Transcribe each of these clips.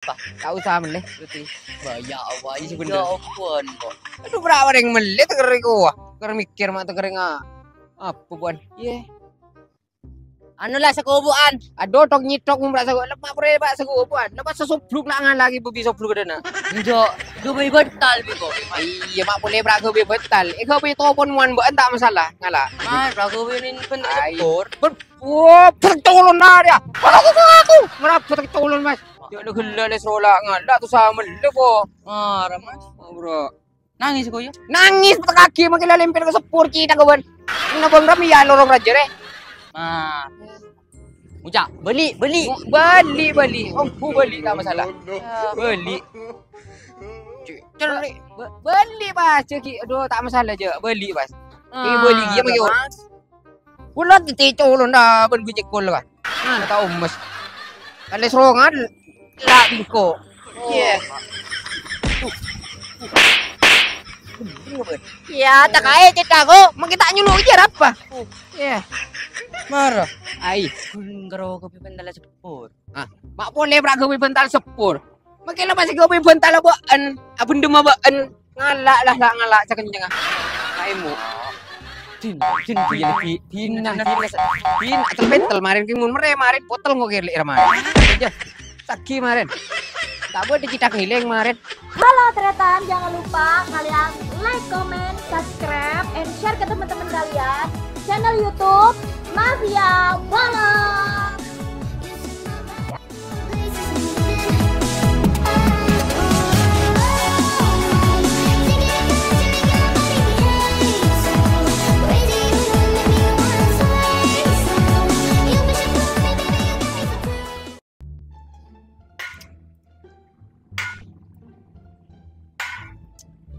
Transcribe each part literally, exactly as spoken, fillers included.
Ta' osa mellè, berarti. Wah, ya Allah, isi bener. Ya ampun, kok. Adhu, bra' orèng mellè teker iku, wah. Teker mikir, ma' teker nga-, apa, buan? Iyâ. Anu la, sakobu'an. Adhu, tok-nyitok, mora sakobu-, lepa' pore, Pak, sakobu'an. Lepas sesobluk la ngala' ghi' bâbi sobluk adâna. Enjâ', ghâbây bântal, bi' kok. Iyâ, ma' polè, bra', ghâbây bântal. Eh, ghâbây topon mowan bâ'en ta' masalah, ngala'. Mas, bra', ghâbây nin bântal. Ai. Sepur. Bân-, wah, bâ' colon dâri, yâ. Aku, aku, aku. Ngerabut colon, Mas. Ya, lu ghellâ' lè sola ngala' tu sama lè, kok. Mara, Mas. Oh, bro. Nangis, kok, ya? Nangis, peteng kaki, makin lalempir ke sepur, cita, kawan. Ini Bang Ram, ya, lorong raja, deh. Nah. Ngucap, bâli', bâli'. Bâli', bâli'. Oh, bu bâli', tak masalah. Bâli'. Cek, cek, bâ-, bâli', Mas. Cek, aduh, tak masalah, cek. Bâli', Mas. Ini bâli', iya, Mas. Kulâ tètè colon dâ' bân ghun cèkol, kan. Nah, ta' omes. Kalè serongan, la' bingko. Iyâ. Iyâ, ta' kaè cèta ko, mangkè ta' nyolo' iyâ, apa? Iyâ. Mara. Ai. Ghun karo kopi pentel sepur. Ah, ma' polè bra' ghâbây bântal sepur. Mangkè la pas ghâbây bântal bâ'en, abendem bâ'en. Ngala' la, la ngala' sakencengnga. La emo. Din, din, din, din, din, din, din, din, terpentel marin ki mun mere marin potel ngo kele marin. Aja. Sagi marin. Tak buat digitak ngiling marin. Halo Tretan, jangan lupa kalian like, comment, subscribe, and share ke teman-teman kalian channel YouTube Mafia Bola.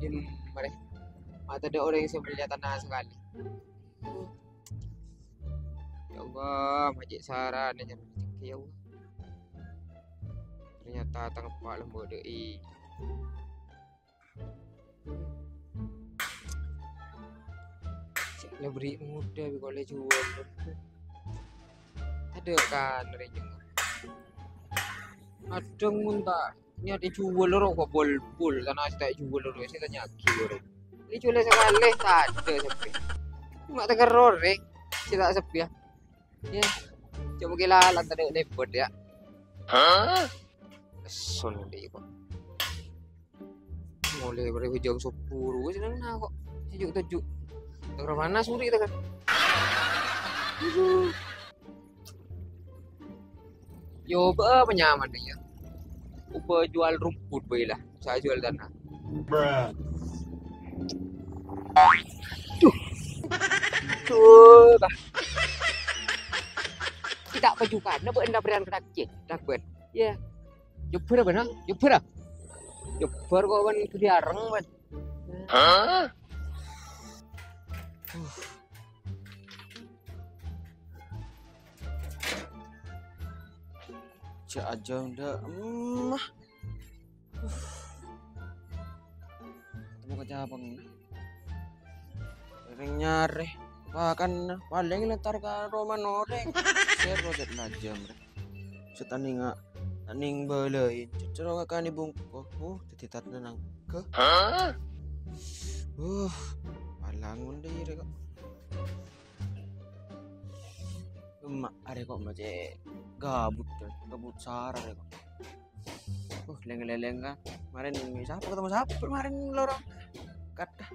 Din, mare. Ma' tadâ' orèng sè mellèya tana sakalè. Ya Allah, ma' cè' sarana jârèya rejhekkè, ya Allah. Ternyata tang eppa' lambâ' dâ'i. Cè' la bâri' modâ bi' kok la jhuwâl. Tadâ' kan rejhekkè. Kadhâng mon ta' nyat èjhuwâl loro kok bol-bol, tana sè ta' èjhuwâl loro, sè ta' nyagi loro. Èjhuwâl sakalè, tadâ' seppè. Ma' tèkèr orèng sè ta' seppè, ya. Ya, coba gila, lantaran lebbot, ya. Hah? Son di kok. Mulai dari hujan sepuluh, wis nang kok. Sejuk-sejuk. Tengah panas, muri, tengah. Yo, bâ, apa nyaman nih, ya? Coba jual rumput, bâi lah. Saya jual tanah. Duh. Duh, bah. Tidak pajukan, apa enda berian kena kecil, takut. Ya. Jebbar apa, nah? Jebbar, ah? Jebbar kok, kan, gede areng, kan. Hah? Jâ' ajâm dâ', emmah. Tepuk kecapeng. Rèng nyarè. Pakanna. Palèng entar ka romana orèng. Sèro dâ' najâm, rè. Sè tanènga, tanèng bâlâi. Cècèro ngakani bungko. Uh, dhâddhi tatna nangka. Hah? Uh, palangun dâ' iyâ rè kok. Emma' arè kok ma' cè' gabut, coy. Gabut sara arè kok. Uh, lèng-lèlèng, kan. Kemarin sapa ketemu sapa kemarin lorong. Kata.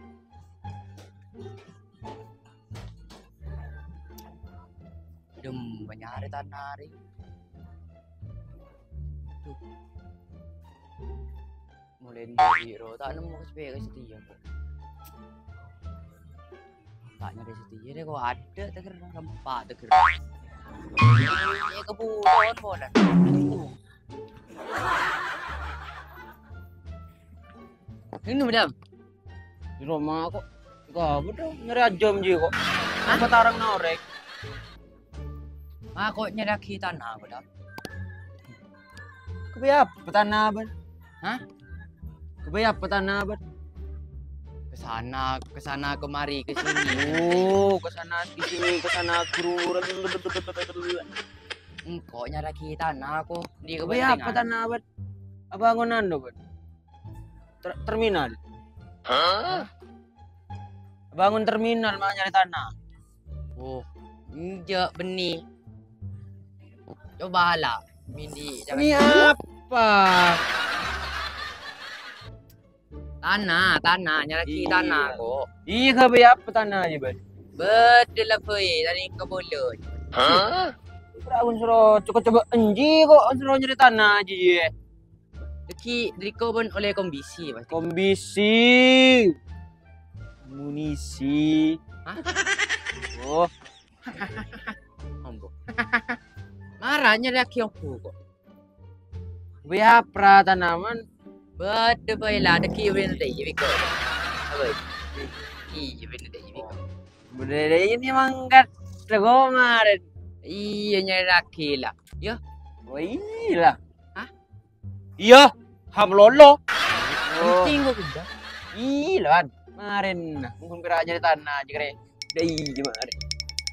Dem, manyarè tanah arè. Duh. Mulai dari ro, ta' nemmo ka sepè ka satèya, kok. Ta' nyarè satèya, rè, kok adâ' tèkèr, rempa' tèkèr. È kebun, bola. Ini, Madam. Di roma kok. Gabut dâ', nyarè ajâm jiyâ kok. Hah? Apa tarang norèk? Ma' kok nyarè aghi tana, Madam? Kebâ apa tana, Bân? Hah? Kebâ apa tana, Bân? Ke sana, ke sana, kemari, ke sini. Oh, ke sana, ke sini, ke sana, guru. Engko' nyarè aghi tana, kok. Di kebâ apa tana, Bân? Abângon anu, Bân? Ter-, terminal. Hah? Abângon terminal, ma' nyarè tana. Oh, enjâ' bânnè. Coba la, mindi. Ini apa? Tana, tana, nyarè tana kok. Iyâ, ghâbây apa tana jiyâ, Bân? Bâdâ la bhâi, tana kabulâ. Hah? Ora, mon soro coba-coba enji kok, soro nyarè tana jiyâ. Dâgghi' dâri kobân ollè kombisi, Mas. Kombisi. Munisi. Hah? Oh. Ambo. Mara nyarè aghi' ambu kok. Wi apra tanaman. Bâdâ bhâi la, dâgghi' bâdâ dâi, biko. Apa? Iyâ, bâdâ dâi, biko. Bâdâ dâi ini mangkat. Lego marèn. Iyâ, nyarè aghi' la. Yâ. Oh, iyâ la. Hah? Iyâ, ha' malolo. Oh. Penting kok, Bunda. Iyâ, lan. Marèn. Mungkin pèra' nyarè tana jiyâ, karè. Dâi, jiyâ marèn.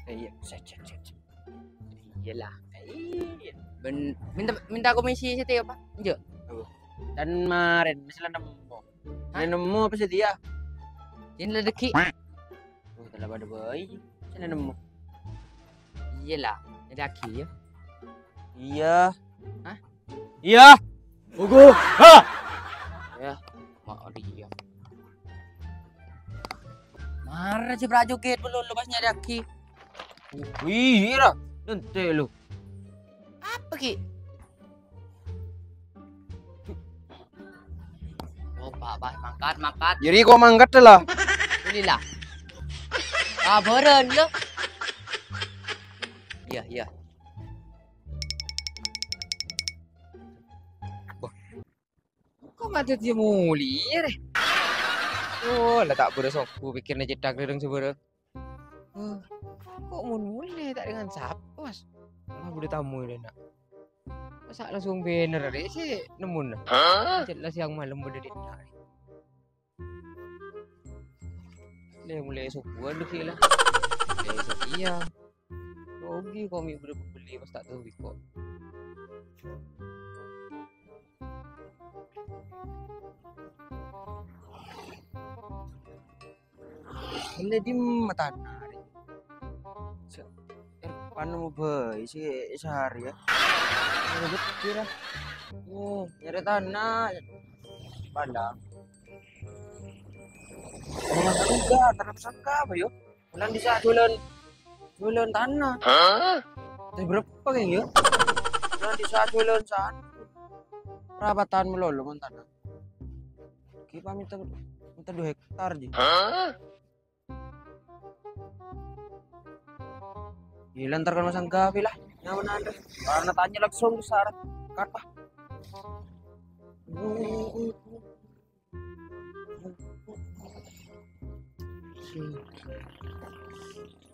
Iyâ, set, set, set. Iyâ la. Iyâ. Bân, minta, minta komisi satèya, Pak? Enjâ'. Oh. Tan marèn, mèsla nemmo. Hah? Mèsla nemmo apa satèya? Jin la dâgghi'. Oh, tella bâdâ bhâi. Mèsla nemmo. Iyâ la, nyarè aghi' yâ. Iyâ. Hah? Iyâ. Ogo. Ha. Yâ, ma' iyâ. Mara sè pra jogèt malolo pas nyarè aghi'. Wih, ira. Nente lu. Apa ki? Oh, Pak, Pak, mangkat, mangkat. Jadi kok mangkat lah? Inilah. Sabaran, ya. Iya, iya. Wah. Kok madet ya muli ya, deh? Oh, lah tak beres aku pikirnya cedak rereng sebarang. Oh, kok mun muli tak dengan siapa, Mas? Wah, udah tamu ini, nak. Masa langsung bener, deh, sih, nemu, nah. Hah? Jelas yang malam udah di Lè, mulai sobuhan lagi lah. Lè, sobuhan. Rugi kok mi beli-beli pas tak tahu kok. Ini di mata nari. Irfan mau bayi si sehari ya. Ribet kira. Oh, nyari tanah. Pandang. Enggak, terus sangka apa yo? Bulan bisa jualan, jualan tanah. Hah? Terus berapa kayak yo? Bulan bisa jualan sana. Perabatan melulu mon tanah. Kita minta, minta dua hektar ji. Hah? Gila, ntar kalau masang gawe lah. Nyaman ada. Karena tanya langsung ke Sarah. Kata.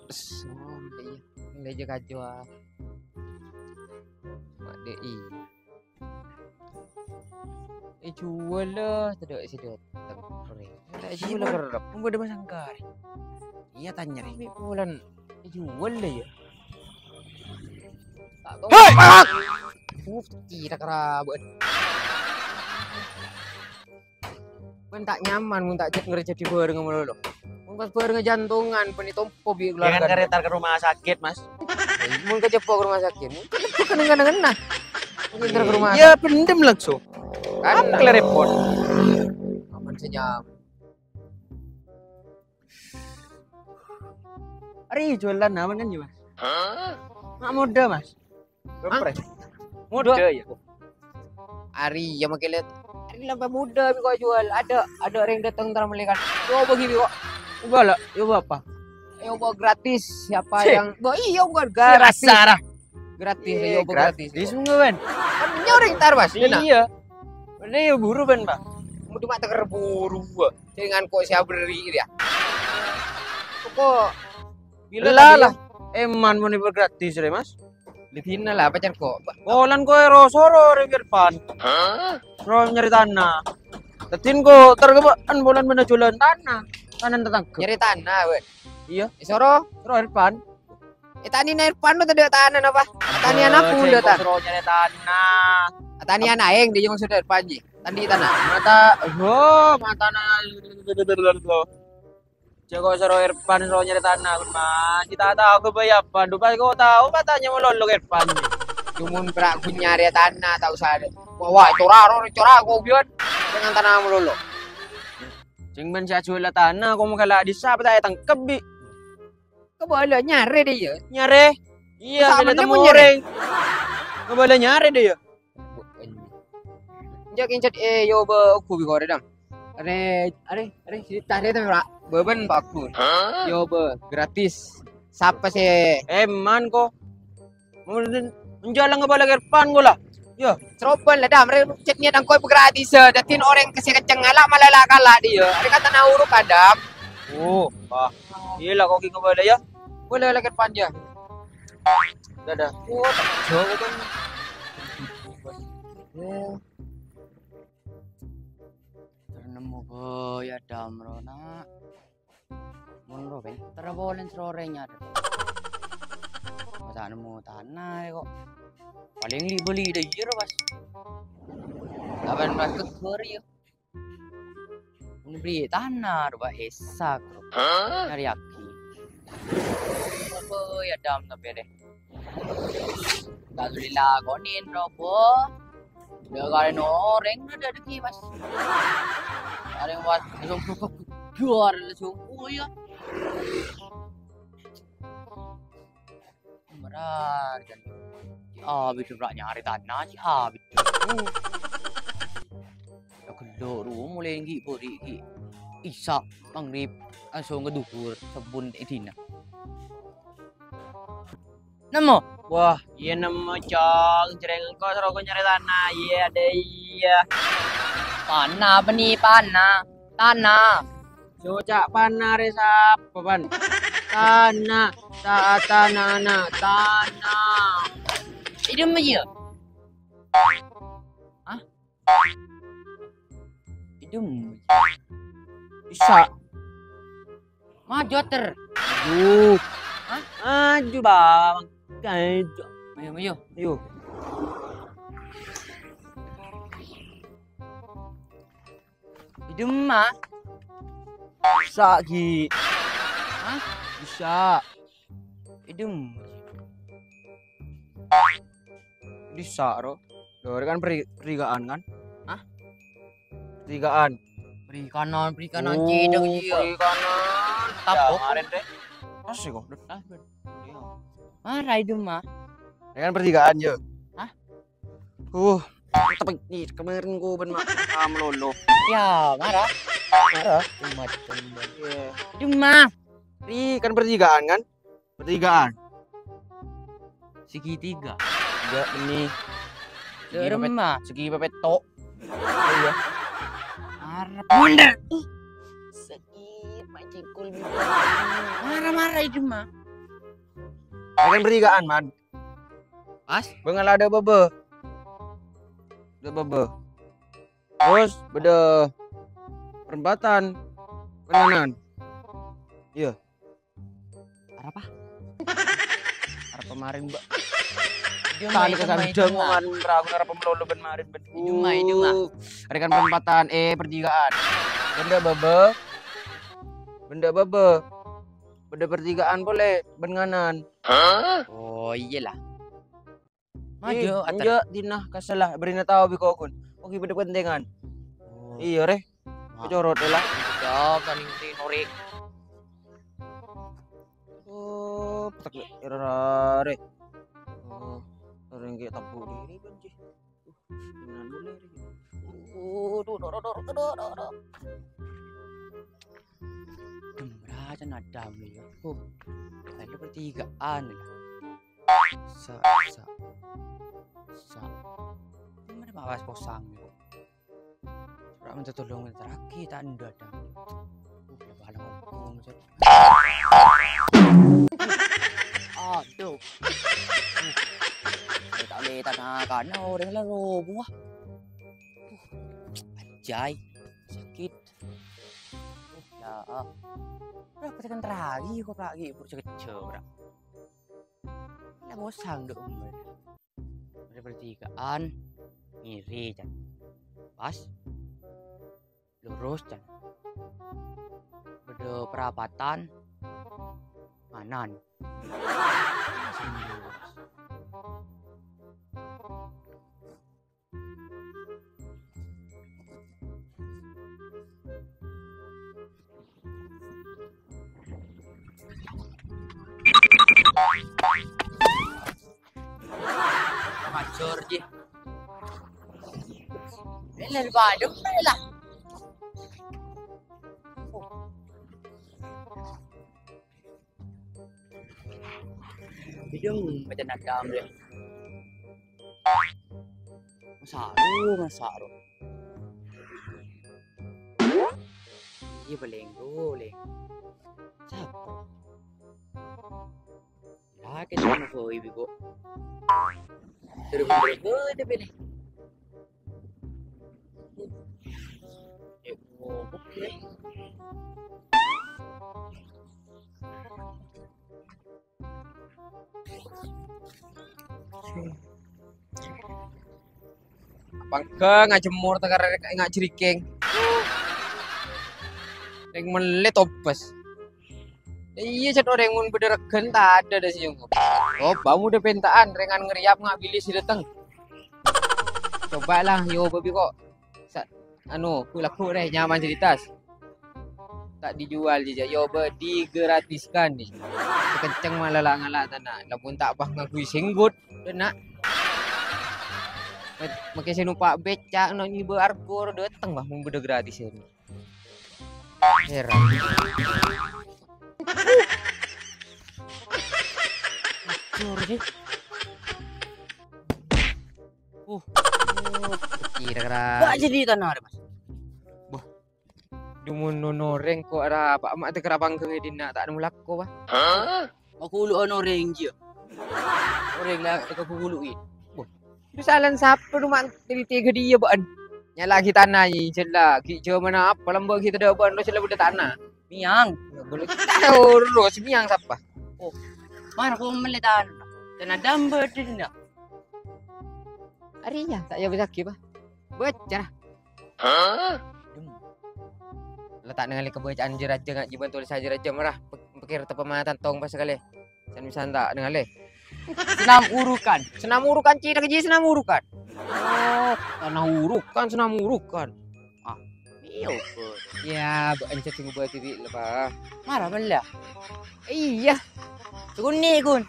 Pes, oh, iya. Nggak aja kacau, ah. Mak D I. Eh, jual lah, tidak sih, tidak. Tak boleh. Tak jual lah, kerap. Kamu ada masang kari. Iya, tanya nih. Ini bulan. Eh, jual lah, ya. Tak tahu. Hei, Pak! Uh, tidak kerabat. Kan tak nyaman, mun tak cek ngerjadi bareng sama lo. Mun pas bareng jantungan, peni tompo bi keluarga. Jangan kereta ke rumah sakit, Mas. Mun kecepo ke rumah sakit, mungkin itu kena-kena. Mungkin ntar ke rumah Iya, sakit. Pendem langsung. Kan apa kalian repot? Aman senyap. Ari jualan aman kan ya, Mas? Hah? Mak muda, Mas. Hah? Muda ya. Ari ya makin lihat. Ari lebih muda bi kok jual. Ada, ada orang datang terus melihat. Yo bagi bi kok. Coba lah, coba apa? Yo bawa gratis. Siapa Cek. Yang bawa iya bukan gratis. Gratis, iya, yo bawa gratis. Gratis semua kan? Kan nyoring tar, Mas. Iya. Ini ya buru ben, Pak. Mau cuma teker buru. Dengan kok saya beri dia. Kok bila lah. Eman mau nih gratis deh, Mas. Di sini lah pacar kok. Bulan kok ero soro ring Irfan. Hah? Ro nyari tanah. Tadi kok terkebaan bulan mana jualan tanah. Tanah tetangga. Nyari tanah, weh. Iya. Eh, soro. Soro Irfan. Eh, tani na Irfan lo tadi tanah apa? Tani anak pun datang. Soro nyari tanah. Taniyan aèng, dâ' iyâ maksodda Irfan, jhi. Tani tana. Mata, oh, matana. Jhâ' kok soro Irfan soro nyarè tana, Gun, Mas. Kita tahu ke bayapa. Dupa kok tahu matanya melolo Irfan. Cuman pera' ghun nyarè tana, ta' osa. Wah, wah, cora, ro, cora, kok biyan. Dengan tana melolo. Jeng ben sè ajuwâl tana, kok mangkala dissa' apa ta' ètangkep, bi'? Kabâlâ nyarè dâ' iyâ. Nyarè? Iyâ, Masa bhâlâ mennè temo mon nyarè? Orèng. Kabâlâ nyarè dâ' iyâ. Enjâ' kencet, eh, yo bâ ogu bi' korè, Dam. Arè, arè, arè, cerita arè ta', Pak. Bâbân Pak Gun. Yo bâ gratis. Sapa sè Eman ko. Enjâ' la ngabâlâ Irfan ko la. Yo. Seroban la, Dam. Arè cèt niat angkoy gratis. Dâddhi orèng sè kenceng ngala' malah la kala' dâ' iyâ. Arè kata na uruk, Dam. Oh, wah. Iyâ la, kok ghi' ngabâlâ ya. Boleh la Irfan ya. Dadah. Oh, tak jauh kan. Eh. Ter nemmo bhâi, Dam, ro, na'. Mon ro pènter polè soro orèng nyarè. Masa nemmo tana, kok. Palèng li-bâli dâ' iyâ ro pas. Kapan pas tegur, ya. Mon bâli tana, ro, Pak, esak, ro. Nyarèyaghi. Apa ya, Dam, tapè rè? Alhamdulillah, konin, ro, bo. Dâ' karè orèng, dâ' dâggi', Mas. Karè, Mas, langsung bubuk gegar, langsung, oh, iya. Berar, kan. Abit ora nyarè tana, si abit. Ya, ghellu' ro, mulai ghi' buri' ghi' Isya, Maghrib, langsung ka Dhuhur, sabbhun è dinna. Nemmo? Wah, iyâ nemmo, Cong. Jhâreng engko' soro nyarè tana. Iyâ, dâ' iyâ. Pana, bânnè pana. Tana. Yo, ca'na pana rè sapa, Pan? Tana, ta-, tana, na, tana. Idem aja. Hah? Idem. Bisa. Maju, Ter. Maju. Hah? Maju, Bang. Maju. Maju, maju. Ayo. Idem, Ma. Bisa, Gi. Hah? Bisa. Idem. Bisa, ro. Lho, rè kan peri-, pertigaan, kan? Hah? Pertigaan. Perikanan, perikanan, oh, cedek, iya. Perikanan. Tapok. Ya, kemarin, deh. Pas sih, kok. Hah? Iya. Marah idem, Ma. Rè kan pertigaan, yo. Hah? Uh, tapi kemarin gua ben ma-, ah, melulu. Ya, marah. Marah. Macem. Iya. Idem, Ma. Rè kan pertigaan, kan? Pertigaan. Segitiga. Enggak, ini. Segi pepet-, ma. Segi pepet tok. Iya. Arep mundur. Segi macikul. Marah-marah idem, Ma. Rè kan pertigaan, Man. Pas? Bengala ada bebe. Ada bebe. Terus bâdâ perempatan. Kanan. Iya. Arapa? Arapa maring, Mbak? Idem, tali Ma, idem, Ma, kesandang idem, Ma. Man, ragu arapa melolo ben maring, ben. Idem, Ma, idem, Ma. Uh, rè kan perempatan, eh, pertigaan. Bâdâ bebe. Bâdâ bebe. Bâdâ pertigaan polè, ben kanan. Oh, iyalah. Maju, eh, Ater. Enjâ' dinah kasala, bârina tao bi' kogun. Oke, bâdâ kepentingan. Oh. Iya, rè. Wah. Kecorot, rè, lah. Jawab, kan, ini norè. Oh, petek, rè. Ira, rè. Oh, rè, nggak tabu diri, kan, Ji. Uh, beneran boleh, rè. Oh, duh, duh, duh. Demra, can ada, ya. Oh, kayak pertigaan, ya. Sa, sa, sa. Ini mana Pak Bas posang nih, kok? Ora minta tolong, minta ragi, tak ndak ada. Uh, ya, paling ngomong, Cok. Aduh. Uh, ya, tak boleh tanah karena orang lah roboh. Uh, anjay, sakit. Uh, ya, ah. Ora, patekan ragi, kok ragi, pur cekecek, ora. Lah, bosang dok, Mbak. Ada pertigaan. Ngiri, can. Pas. Lurus, can. Bâdâ parapatan. Kanan. Major, Ji. Ini lebih padem lah. Bidung macam nadam deh. Masaru, masaru. Iya, paling dulu. Sapa? Lagi sama boy, Bibo. Terus, terus, terus, terus, terus. Ya, goblok, ya. Pangghâ ngajemmor tèkèr nga' jhârikèng. Rèng mellè tobâs. Iyâ, cè' orèng mon bâdâ règhân tadâ' dâ' sè nyongghu. Tobâ mon bâdâ penta'an, rèngan ngarèyap nga' bilih sè dâteng. Coba lah, yo, babi kok. Sa-, anu, ku lagu deh, nyaman cerita. Tak dijual, jejak. Yo, be-, digratiskan nih. Sekenceng malah la ngala' tana. Lamun tak pas ngagui senggut, dena. Mak-, make sè numpak becak, no nyiba argo, dateng, bah, mun bâdâ gratis ini. Heran. Hancur, sih. Uh. Kira-kira. Bâ' jadi tanah, Mas. Boh. Dumun nonoreng kok ara apa, mak tèkèr pangghâ dinna' ta' nemu lako, bah. Hah? Aku lu ono rèng jiyâ. Orèng la tèkèr bulu'i. Boh. Itu salan sapa, du, mak tèkèr tèga dia, bâ'ân. Nyala'aghi tana, jella. Ghi' jhâmana apa, lamba' ghi' tadâ' bâ'ân, terus la bâdâ tana. Miang. Urus miang sapa? Oh, mar ko mellè tana. Tana damba dinna'. Arèya, ta' ya bisa ghi, bah. Baca. Hah? La ta' ngalè kabacaan jâ-rajâ, nga' jibân tulisan jâ-rajâ, marah. Pe-, pikir tepa mata tong pas sakalè. San-, san ta' ngalè. Senam urukan. Senam urukan, cè' ta' kajiyâ senam urukan. Oh, tanah urukan, senam urukan. Ah, iya, Bos. Ya, bâ'ân cè' ngobâ diri la, Pak. Mara mellè. Iya. Sakonè', Gun.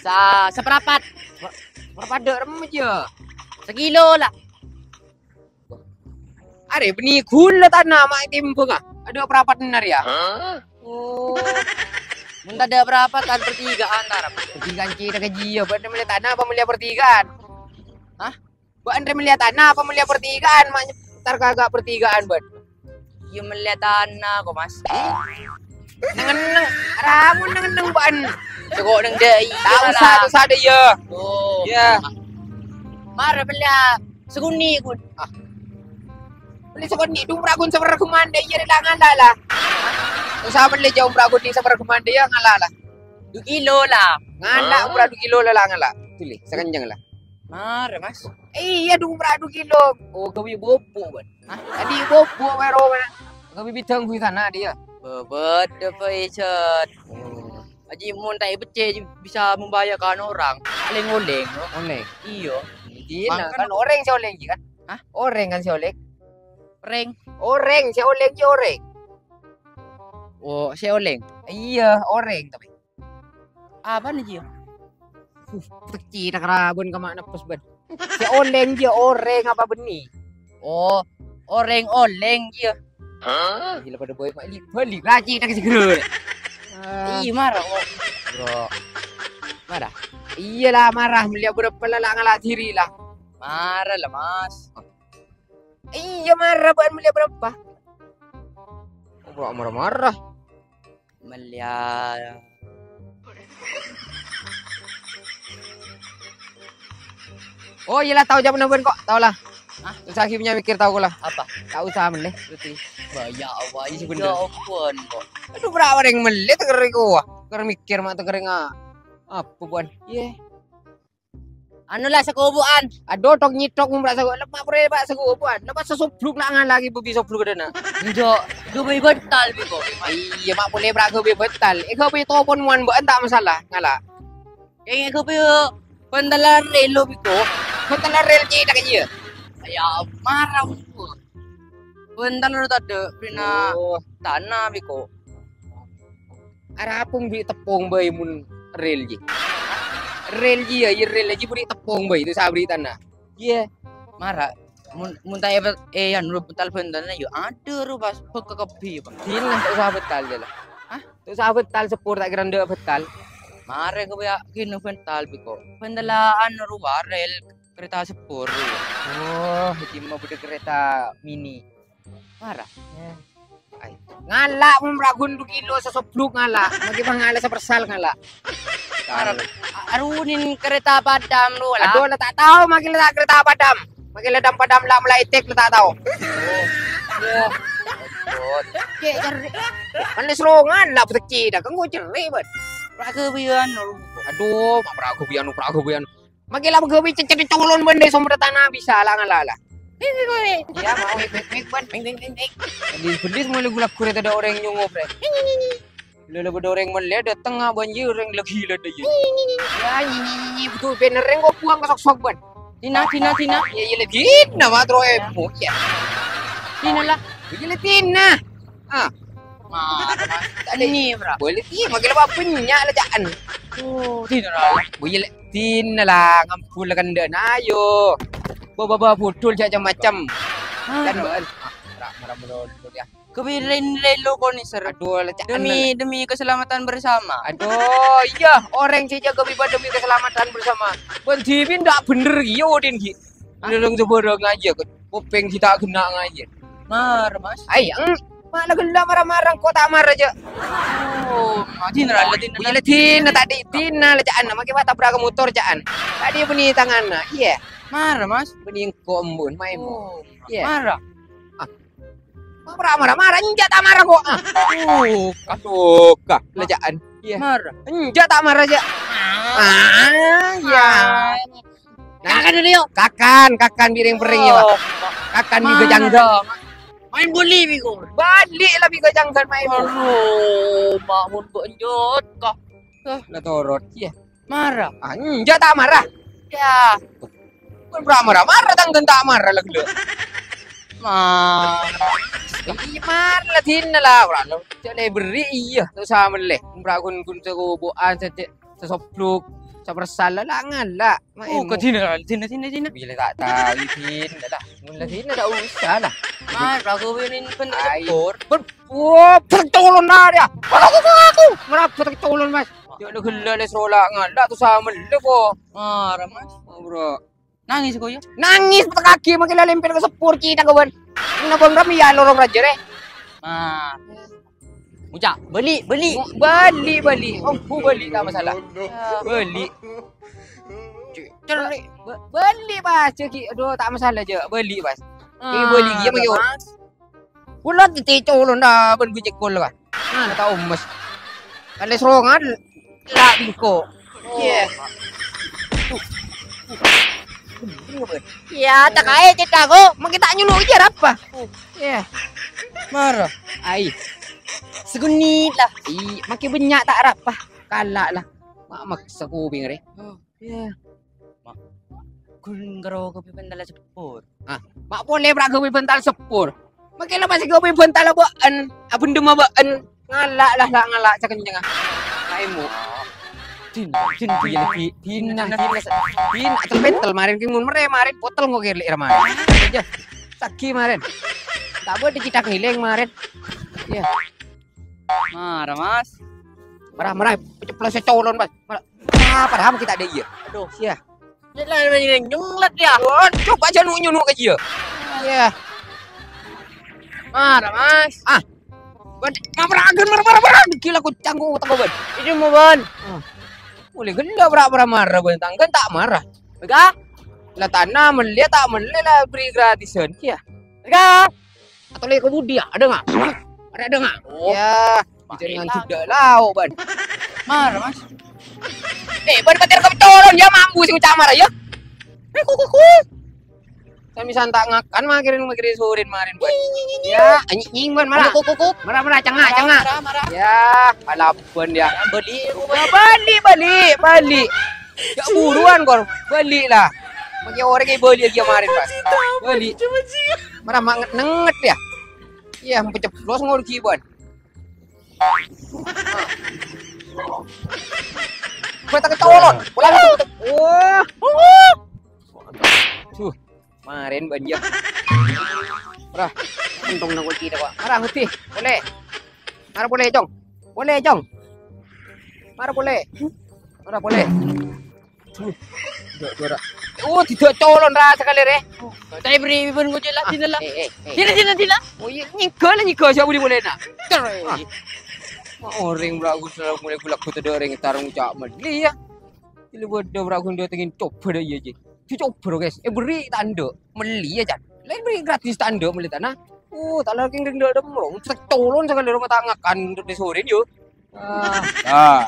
Sa-, saparapat. Saparapat dâ' remma jiyâ. Sakilo la. Arè bânnè ghulâ tana ma' ètèmbhâng, ah. Adâ' parapat ennar, ya. Hah? Oh. Mon tadâ' parapat, kan pertigaan, tarap. Pertigaan cè' ta' kajiyâ, bâ'ân mellè tana apa mellè pertigaan? Hah? Bâ'ân rè mellè tana apa mellè pertigaan? Ma' nyetar kagak pertigaan, bâ'ân. Iyâ, mellè tana kok, Mas. Neng-enneng, ramun neng-enneng, bâ'ân. Soko neng dâ' iyâ. Ta' usah, ta' usah dâ' iyâ. Oh. Iyâ. Mara mellè sakonè', Gun. Ah. Mellè sakonè', dumra ghun saperragumman dâ' iyâ rè la ngala' la. Usah mellè jhâ' umra ghun saperragumman dâ' iyâ ngala' la. Du kilo la. Ngala' umra du kilo la, la ngala'. Tuli, sakenceng la. Mara, Mas. Iyâ, dumra du kilo. Oh, gawi bobo, bâ'ân. Hah? Tadi bobo, mèro, mèro. Gawi bidang wi sana dia. Bebet apa, Ijat? Oh. Aji, mon ta' èpeccè' bisa membahayakan orang. Lèng-olèng, no? Olèng. Iyâ. Iyâ, kan orèng sè olèng, kan? Hah? Orèng kan sè olèng. Orèng. Orèng sè olèng, sè orèng. Oh, sè olèng. Iyâ, orèng tapi. Apana, Ji? Uh, peci tak ragun ka ma' neppes, bân. Sè olèng, Ji, orèng apa bânnè? Oh, orèng olèng, Ji. Hah? Gila pada boy, ma' li-, bali, raci tak segera. Ah. Iyâ, mara kok. Bro. Mara? Iyâ la, mara. Mellè bârâmpa la, la ngala' diri la. Mara la, Mas. Iyâ, mara, bâ'ân mellè bârâmpa? Kok mara-mara? Mellè. Oh, iyâ la, tao jâwâbbhâ bân kok, tao la. Hah? Usah ghi' punya mikir, tao la. Apa? Ta' usah mellè, berarti. Bah, ya Allah, iyâ, bener. Ya ampun, kok. Adhu, bra orèng mellè tèkèrrè kok. Tèkèrrè mikir, ma' tèkèrrè nga-, apa, bân? Iyâ. Anu la, sakobu'an. Adhu, thok-nyethok mon pra' sakobu'. Lepa' pore pra' sakobu'an. Lepa' sasobluk la' ngala' ghi' bâbi sobluk dâna. Enjâ', ghâbây bhântal bi' ko'. Iyâ, ma' polè pra' ghâbây bhântal. Èghâbây topon mowan bâ'ân ta' masalah, ngala'. Kèng èghâbây bhântal rèl lo bi' ko'. Bhântal rèl cèthak iyâ. Ya, mara. Bhântal ro tadâ', bârina Oh. tana bi' ko'. Arapong bi' teppong bhâi mon rèl jiyâ. Rèl jiyâ, iyâ rèl jiyâ bâri' teppong bhâi, ta' osa bâri' tana. Iyâ. Mara, mon, mon ta' èpè-, è, anu, bhântal-bhântalna, iyâ adâ' ro pas bâkka kabbhi, Pak. Dinah ta' osa bhântal jiyâ la. Hah? Ta' osa bhântal seppor, ta' kèra endâ' bhântal. Mara ko' ya kènè bhântal bi' ko'. Bhântal anu ro rèl kereta seppor. Oh, dimma bâdâ kereta mini. Mara. Ay. Ngala' mon pra' ghun du kilo sasobluk ngala'. Magi bâ ngala' sapersal ngala'. Mara. A-, aronin kereta padam ro la. Adhu, la ta' tao magi la kereta padam. Magi la dam-padam la mala etek la ta' tao. Oh. Iyâ. Cè' cerrè'. Kan lè serongan la bâtècè dâ, kan ko' cerrè', bân. Pra' ghâbây anu. Adhu, ma' pra' ghâbây anu, pra' ghâbây anu. Magi la ghâbây cècèt colon bân dâ' somba tana bisa la ngala' la. Iyâ, ma' wik, wik, wik, bân. Wik, wik, wik, wik. Bendis-bendis mulai gulak-gulak tadâ' orèng nyongo, Bre. Lha, lha, bâdâ orèng mellè dâteng, a, bân jiyâ orèng la ghilâ dâ' jiyâ. Ya, nyi, nyi, nyi, nyi, betul bener, rèng ko' buwâng ka sok-sok, bân. Dina, dina, dina. Ya, iyâ, la dina, ma' terro emo, ya. Dina, la. Iyâ, la dina. Ah. Mara, Mas. Tadi. Ini, bro. Boleh, iya, makin apa punya, la, ca'an. Oh, dina, la. Boleh, la. Dina, la, ngampun, la, kandhâna, ayo. Ba, ba, ba, budul, ca'an macam-macam. Ah. Kan, bân. Ah, mara, mara, mara, mara, ya. Kepiring relo koni, Sir. Aduh, lecak demi, demi keselamatan bersama. Aduh, iya, orèng sè jâgâ bi' bâ demi keselamatan bersama. Bân dhibi' ndak bhender, ghi, odin, ghi. Hah? Leleng sebarang aja, kopèng sè ta' ghenna' aja. Mar, Mas. Ai, eng, ma' la ghellâ' mara-mara, engko' ta' mara, jâ'. Oh, ma' dina, la dina. Iya, la dina, tadi dina, la ca'an, makkè ma' tabrak motor, ca'an. Tadi bânnè tanganna, iya. Mar, Mas. Bânnè engko' embun, maèn. Oh, iya. Mara. Ah, Ma' mara-mara, enjâ' ta' mara, ko'. Ah. Aduh, ka. Aduh, ka. Leja'an. Iya. Mara. Enjâ' ta' mara, jâ'. Ah. Ah, iya. Nah, kakan dulu, yuk. Kakan, kakan bi' rèng-pèrèng, ya, Pak. Oh. Kakan bi' gajangga. Maèn bâli, bi' ko'. Bâli la bi' gajangga maèn. Aduh, ma' mon kok enjâ', ka. La torot, iya. Mara. Ah, enjâ' ta' mara. Ya. Bân pra' mara-mara, tangghân ta' mara la ghellâ'. Mara. Iyâ, mara la dina la, ora lo. Jâ' lè bherri', iyâ, ta' osa mellè. Pra' ghun-ghun sakobo'an, sa-, sasobluk, sapersal la, la ngala'. Oh, ka dina, dina, dina, dina. Bilâ ta' tao, dina la. Mun la dina ta' osa la. Mara, aku ini pun. Ai. Sepur. Pun Wah, bhârâ' colonna rèya. Aku, aku, aku. Mara bhârâ' colon, Mas. Ya, la ghellâ' lè srola ngala' ta' osa mellè, ko'. Mara, Mas. Bro. Nangis, ko', ya? Nangis, bhârâ' kaghi makkè la lèmpèr ka sepur cèta, kawan. Nabâng rami ya lorong raja, rè. Nah. Nguca', bâli, bâli. Bâli, bâli. Oh, bâli, ta' masalah. Bâli. Cerrè'. Bâ-, bâli, Mas. Jâ' ghi, aduh, ta' masalah, jâ'. Bâli, Mas. Ghi bâli, ghi, Mas. Kulâ tètè colonna bân ghun cèkol, ka. Ah, tao, Mas. Kalè srongan, la bingko. Iya. Iya, ta' kaè cèta, ko'. Makkè ta' nyono' iyâ, rapa? Iya. Mara. Ai. Saghunit, la. Ih, makkè bânnya' ta' rapa. Kala', la. Ma' maksa kuping, rè. Iya. Ma-, ghun karo ghâbây bhântal sepur. Ah, ma' polè pra' ghâbây bhântal sepur. Makkè la masih ghâbây bhântal bâ'en, abhendhem bâ'en. Ngala' la, la ngala' sakencengnga. Maèmo. Din, din, din, din, din, din, din, din, atel-petel marèn kè mun merè marèn potel engko' kèlè' ra marèn. Iyâ. Saghi marèn. Ta' bâdâ cètak ngèlèng marèn. Iyâ. Mara, Mas. Mara, mara, ceplos colon, Mas. Mara. Ah, padahal kita ada iya. Aduh, sia. Cek lah, ini nyenglet ya. Wah, coba aja nu nyunu ke dia. Iya. Mara, Mas. Ah. Bad-, mara, mara, mara, mara. Gila, ku canggung, tak, Bad. Itu mau, Ban. Ah. Boleh gila, mara, mara, mara, Ban. Tanggan tak marah. Enggak. Lah, tana mellè, ta' mellè, la bherri' gratisan. Iya. Enggak. Atau lagi ke budi ya? Ada nggak? Ada, ada nggak? Oh. Ya, jangan sudah lao, Ban. Mara, Mas. Eh, Ban, pater kebetulan ya, mambu sing camar ya. Sami santa' ngakan makirin, makirin soren marin, Bân. Ya, nying, nying, Bân, mara. Kuk, kuk, kuk. Mara, mara, cenga', cenga'. Mara, mara. Ya, alaban ya. Bâli', bâli', bâli', bâli'. Ya, buruan, Kor. Bâli' lah. Make orèng bâli' lagi marin, Bân. Bâli'. Mara, manget-nenget ya. Iya, peceplos ngor ki, Bân. Gue tak kecolon. Ulang itu. Wah. Duh, marin banjir. Rah, untung nang kunci dah, Pak. Marah, ngerti. Boleh. Marah boleh, Cong. Boleh, Cong. Marah boleh. Marah boleh. Duh, duh, duh. Oh, tidak colon rasa kali, Re. Saya beri pun kunci lah, sini lah. Eh, eh, eh. Sini, sini, sini. Oh, iya, nyigo lah, nyigo. Siapa boleh, boleh, nak? Terus. Ah. Ma' orèng bhârâ' ghun sè mulai bulak ghun tadâ' orèng tarung ca' mellè, ya. Jâ' la bâdâ bhârâ' ghun dâtengngè coba dâ' iyâ, jâ. Dicoba, guys. Eh, beri tandâ'. Mellè, ya, Can. Laèn beri gratis tandâ' mellè tanah. Oh, ta' la kèng rèng dâ' dâ' mrong. Cèk colon sakalè roma ta' ngakan untuk disorin, yo. Ah. Ah.